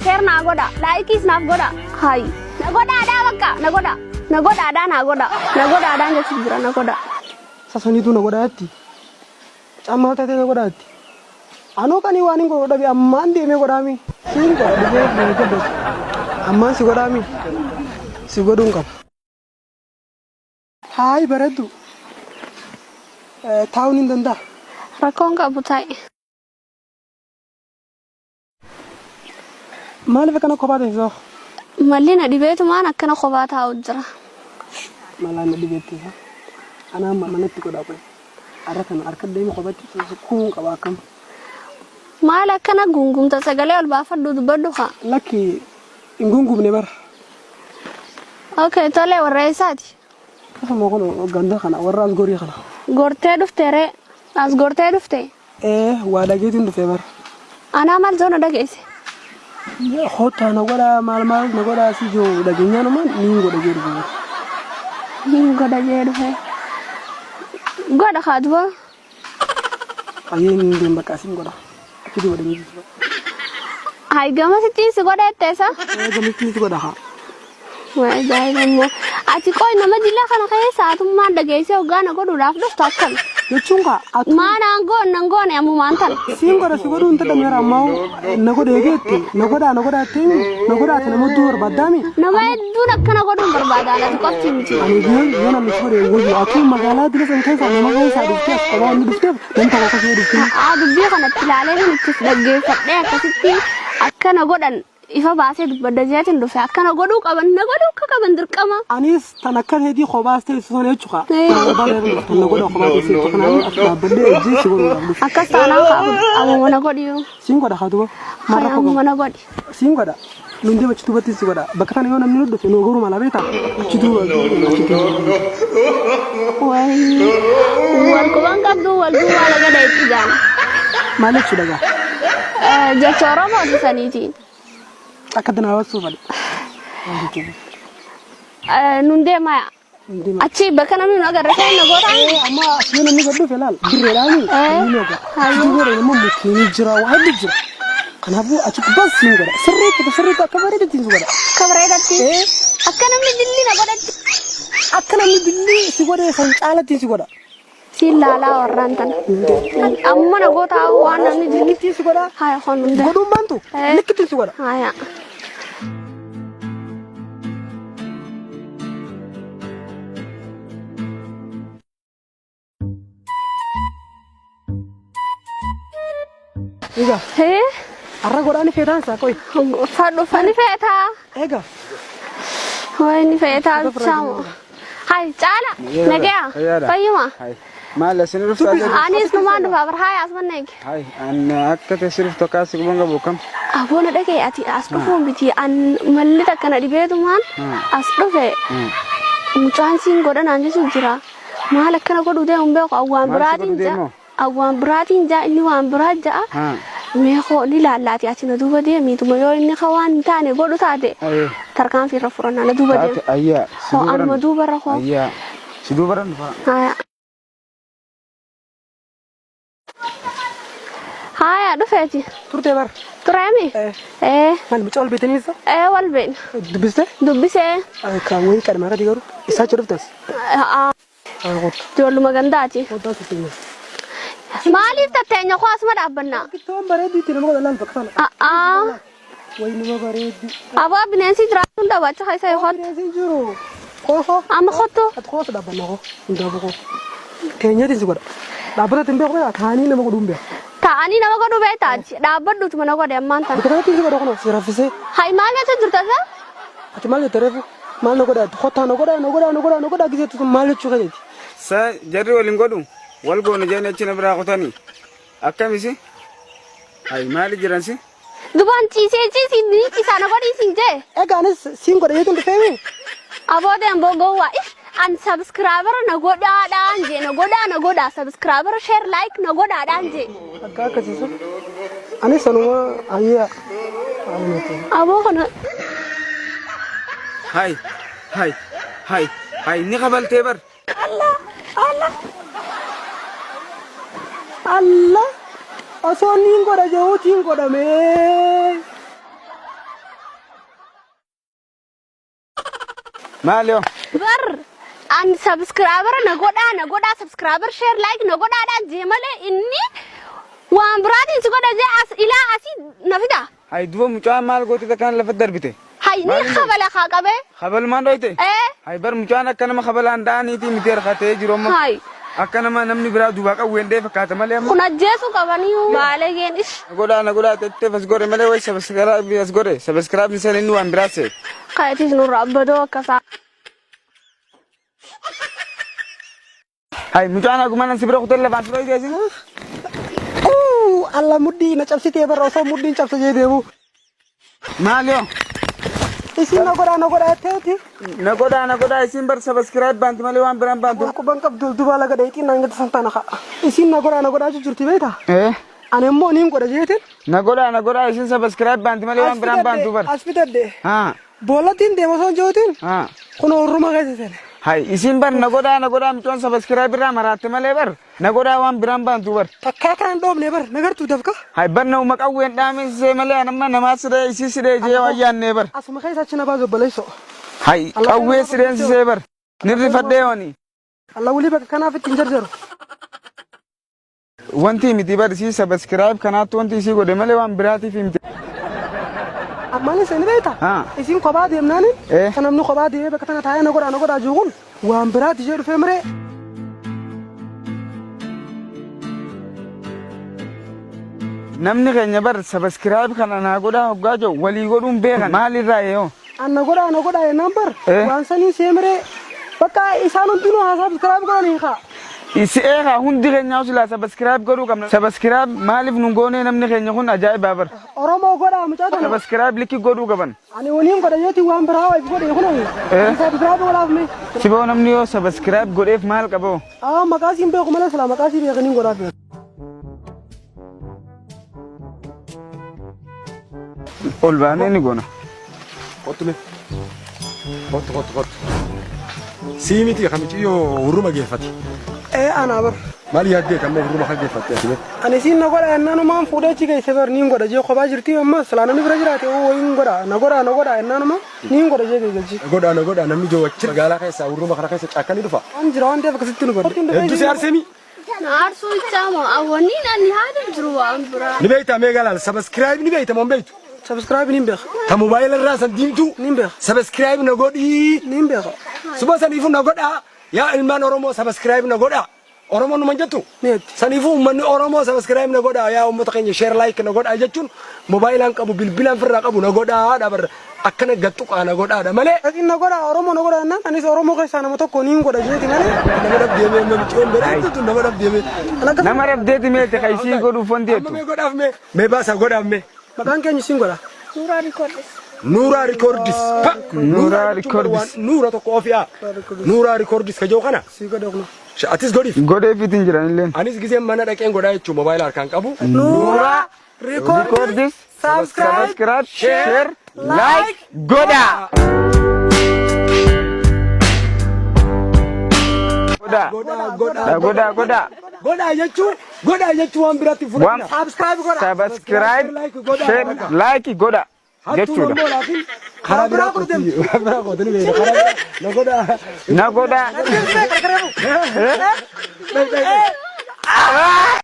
Share naa godha. Laayikiis naaf godha. Hayi. Na godhaadhaa bakka. Na godha. Na godhaadhaa naa godha. Na godhaadhaan jechuun jira na godha. Sasaniitu na godhaa jetti. Mucaan maal taatee na godhaa jetti. Anoo qanii waan hin godhu dhabe ammaan deemee godhaami. Siin godha dhufee na eeggadhu. Ammaan si godhaami. Si godhuun qaba. Haayi bareeddu. Taa'uun hin danda'a. Rakkoon qabu taa'i. Maaliif akkana kophaa teessoo? Malli na dhibeetumaan akkana kophaa taa'u jira. Malaan na dhibeetti isa. Anaa manatti godhaa qoy. Arra kana harka deemu kophatti kuun qaba akkam. Maal akkana gungumta sagalee ol baafadhu dubbadhu kaa. Lakki hin gungumne bar. Okay tole warra eessaati? Akkasuma kun ganda kana warra as gorii kana. Gortee dhufte ree? As gortee dhufte? Ee waa dhageetiin dhufee bar. Anaa maal zoona dhageesse? Kottaa na godhaa maal maal na godhaa si jiru dhageenyaanumaan niin godha jee dhufe bar. Niin godha jee dhufe. Godha kaa duba. Ayyee niin deem bakka asiin godha. Achi duuba deemee si godha. Hay gamasittiin si godha jetteessa? Ee gamasittiin si godha haa. Waa ajaa'iba immoo. Ati qoy nama jila kana keessa atummaan dhageessee hoggaa na godhuudhaaf dhuftu akkam? Jechuun kaa atuu Maa naan goon nan goone ammumaan tana. siin godha si godhuu hin dadhabne bara ammaa na godhe eegeetti na godhaa na godhaa jettee na godhaati nama hedduu barbaaddaami. Nama hedduun akkana godhuun barbaada ati qofti miti. Ani yoo yoo namni si godhe wayyu atuu magaalaa dila san keessaa nama keessaa dhuftee as kophaa inni dhufteef namni tokko akkasii dhuftee. Haa dubbii kanatti ilaalee kan ittis dhaggeeffadhee akkasitti akkana godhan Ifa baasee dubbadha jeetin dhufe akkana godhuu qaban na godhuu akka qaban dirqama. Anis tan akka keetii kophaas teessu sana jechu kaa. Tan na godha kophaa teessu jechu kanaan as dhaabbadhee ejjee si godhuudhaaf dhufe. Akkas taanaan kaa amuma na godhi. Siin godha kaa duba. Maal rakkoo Amuma qaba? na godhi. Siin godha. Nun deema achi duubatti si godha. Bakka tana yoo namni nu dhufe nu garuu mala beektaa? Achi duuba achi duuba. Wayii wal quban qabdu wal duwwaa laga dha'itti jaan. Maal jechuudha gaa? Jecha Oromooti saniitiin. Akka itti naa baasuu fadhe. Maal jechuudha? Nun deemaa Nun deema. achi bakka namni nu agarre sana gootaan. Ee amma as yoo namni gad dhufe laal dirreedhaani namni agarra. Achi duuba immoo mukkeenii jira waa hedduu jira. Kanaafuu achi gubbaa siin godha. Sirriitti sirriitti akka bareedutti si godha. Akka bareedatti. Ee Akka namni dilli na godhatti. akka namni dilli si godhe san caalatti si godha. Siin laalaa warraan tana. Amma na gootaa waan namni dilli. Likkitti si godha. Haya kon hunda. Godhuun baantu Eh. likkitti si godha. Haya. Egaa Hee har'a godhaan feetaan isaa qoy. fadhu ni feetaa. Egaa Wayi ni feetaa bichaa Hai caala nagaya Fayyaadha. fayyuma. Hai. Maal isin dhuftaa jedhu? Anis numaan dhufa bar haaya asuma eegi. Hai, an akka teessi dhuftu akka asii quban qabu kam? Aboona dhagee ati as dhufuu miti an malli takka na dhibeetumaan as dhufe mucaan siin godhanaan jechuun jira. Maal akkana godhuu deemu hin beeku awwaan Maal si biraatiin godhuu ja'a. deemu? Awwaan biraatiin ja'a inni waan biraa ja'a. Haa. Mee koo ni laallaati ati na duuba deemiituma yoo inni ka waan hin taane godhu taate Ayee. tarkaanfii irra furannaa na duuba Taate deema. ayyaa. Si Hoo duuba anuma ran. duuba irra koo. Ayyaa. Si duuba ran dhufa. Haya. Haya dhufeeti. Turtee bar. Tureemi? Eh. Ee. Maal mucaa ol beektanii isa? Ee wal beekna. Dubbistee? Dubbisee. Kan wayii qadhama irratti garuu isaa achi dhuftas. Haa. Kottu. Ijoolluma gandaati. Kottu as itti. Maaliif tatteenya koo asuma dhaabbannaa? Toon bareedduu itti nama godha laal bakka sana. A'aa. Wayi nama bareeddi. Aboo bineensi jiraachuun dhabu achi keessa yoo kottu. Bineensi hin jiru. Koo. Amma kottu. Ati koo dhaabbanna koo. Hundaafuu koo. Teenyeetiin si godha. Dhaabbata ittiin beeku beekaa taa'anii nama godhuu hin beeku. Taa'anii nama godhuu beektaa achi. Dhaabbadhuutuma na godhe ammaan tana. Bakka kanatti si godha kunoo si raffisee. Hayi maal jecha jirta isa? Ati maal jette reefu? Maal na godha? Kottaa na godha na godha na godha na godha giseetu sun maal jechuu keeti? Sa jarri waliin godhu wal goone jedhanii achi na biraa kutanii akkamisi? Hayi maali jiran si? Dubaan ciisee ciisii ni ciisaa na godhii siin jee. Egaa anis siin godha jechuun dhufeemi. Aboo deem gowwaa if an subscriber na godhaadhaan jee na godhaa na godhaa subscriber share like na godhaadhaan jee. Akka akkasiisu. Anis sanuma ayyaa. Aboo kana Hayi hayi hayi hayi ni kabaltee bar. Allah osoo niin godha jehuutiin godhamee. Maal yoo? Bar an subscriber na godhaa na godhaa subscriber share like na godhaadhaan jee malee inni waan biraatiin si godha jee as ilaa asii na fida. Hay duba mucaan maal goote takkaan lafa darbite? Hay ni kabala kaa qabee. Kabalumaan dhoyte? Ee. Hay bar mucaan akka nama kabalaan da'aniitii miti harkatee jiru amma. Hay. Akka nama namni biraa duubaa qawween dhee fakkaata malee amma. Kun ajjeesuu qabanii baalegeen ish. Na godhaa na godhaa tettee as godhe malee wayi subscribe as godhe subscribe san inni waan biraa see. Kayetis nurra abbadoo akkasaa. Hay mucaan aguma nan si bira kutee lafaan si dhoyte isin. Uu alla mudhii na cabsitee barra osoo mudhiin cabsa jee deemu. Maal yoo? Isin na godhaa na godhaa jetteeti. Na godhaa na godhaa isin bar subscribe baanti malee waan biraan baantu. Quban qabdu dubaa laga dheexiin naan gadi santaana ka'a. Isin na godhaa na godhaa jirti beektaa? Eh. Ani immoo niin godha jeetiin. Na godhaa na godhaa isin subscribe baanti malee waan biraan baantu bar. As fidadhe. Haa. Boollattiin deema osoo hin jeetiin. Haa. Kun hurruma keessa seene. Hay isin bar na godhaa na godhaa mucaan subscribe irraa maraatte malee bar na godhaa waan biraan baantu bar. Takkaa kanaan dhoofne bar nagartuu dafka. Hay bar nama qawween dhaamessee malee anamma namaa siree isii siree jee waan yaannee bar. Asuma keessa achi na baasu obboleessoo. Hay qawwee sireen sisee bar. Nirri fadhee wani. Alla wulii bakka kanaaf ittiin jarjaru. Wanti miti bar isii subscribe kanaatti wanti isii godhe malee waan biraatiif miti. Ammaan isin beektaa? Haa. Isin kophaa deemnaani. Eh. Kan namni kophaa deemee bakka tana taa'ee na godhaa na godhaa jiru kun waan biraati jee dhufee miree. Namni keenya bar subscribe kana naa godhaa hoggaa jiru walii godhuun beekan maalirraa yoo. An na godhaa na godhaa jennaan bar Eh. waan sanii see miree. Bakka isaan hundinuu haa subscribe godhanii kaa. Isi eegaa hundi keenyaa silaa subscribe godhuu qabna. Subscribe maaliif nun goonee namni keenya kun ajaa'ibaa bar. Oromoo godhaa mucaa tana. Subscribe likki godhuu qaban. Ani waliin godha jeetii waan biraa waayif godhe kun Eh. subscribe godhaaf mee. Siboo namni yoo subscribe godheef maal qaboo? Aa maqaa siin beeku malee silaa maqaa sii beekaniin godhaaf. Ol baanee ni goona. Kottu mee. Kottu kottu kottu. Sii miti kan mucayyoo hurruma geeffate. Ee anaa bar. Maal yaaddee kan hurruma kan geeffatte ati mee? Ani siin na godha jennaanumaan fuudhee achi geesse bar niin godha jee kophaa jirti amma silaa namni bira jiraate oo wayiin godha na godha na godha jennaanuma niin godha jee geessalchi. Na godhaa na godhaa namni joo achi magaalaa keessaa hurruma kana keessa caakkaa ni dhufa. Waan jira waan ta'eef akkasitti nu godhe. Hedduu si aarseemi. Na aarsuu ittaamoo awwanniin ani haada jiru waan biraa. Ni beektaa mee galaan subscribe ni beekta moo hin beektu? Subscribe niin beeka. Ta mobaayila irraa san diimtuu. Niin beeka. Subscribe na godhii. Niin beeka. Suba saniifuu na godhaa. Yaa ilmaan Oromoo subscribe na godhaa. Oromoon numan jettu? Ni jetti. Saniifuu uummanni Oromoo subscribe na godhaa yaa uummata keenya share like na godhaa jechuun moobaayilaan qabu bilbilaan firraa qabu na godhaa dha barra akkana gattuqaa na godhaadha malee. Atiin na godhaa Oromoo na godhaa jennaan anis Oromoo keessaa nama tokko niin godha jeeti malee. Nama dhabdeemee amma micoon bareeddu tun nama dhabdeemee. An akkas Nama dhabdeeti meeti ka isii godhuuf wanti Amma jettu. mee godhaaf mee mee baasaa godhaaf mee. Maqaan keenya siin godha. Nuuraa Rikoordis. Nuuraa Rikoordis. Pa! Nuuraa jechuun bar waan Rikoordis. Nuura tokko ofi'a. Nuuraa Rikoordis ka jiru kana. Sii godha kuna. Atis godhiif. Godheefiitiin jiran illeen. Anis giseen mana dhaqeen godhaa jechuun moobaayila harkaan qabu. Nuuraa Rikoordis. Rikoordis. Subscribe. Subscribe, share, like godhaa. Godhaa. Godhaa godhaa Godhaa godhaa. Godhaa jechuun godhaa jechuun waan biraatti Waan fudhadha. Subscribe godha. subscribe, Like godhaa. share, like godhaa Hattuun jechuudha. ammoo laakiin karaa biraa qotii. Karaa biraa qotii ni beekna. Karaa biraa na godhaa. Na godhaa. Qarqareefu. Dhai dhai dhai.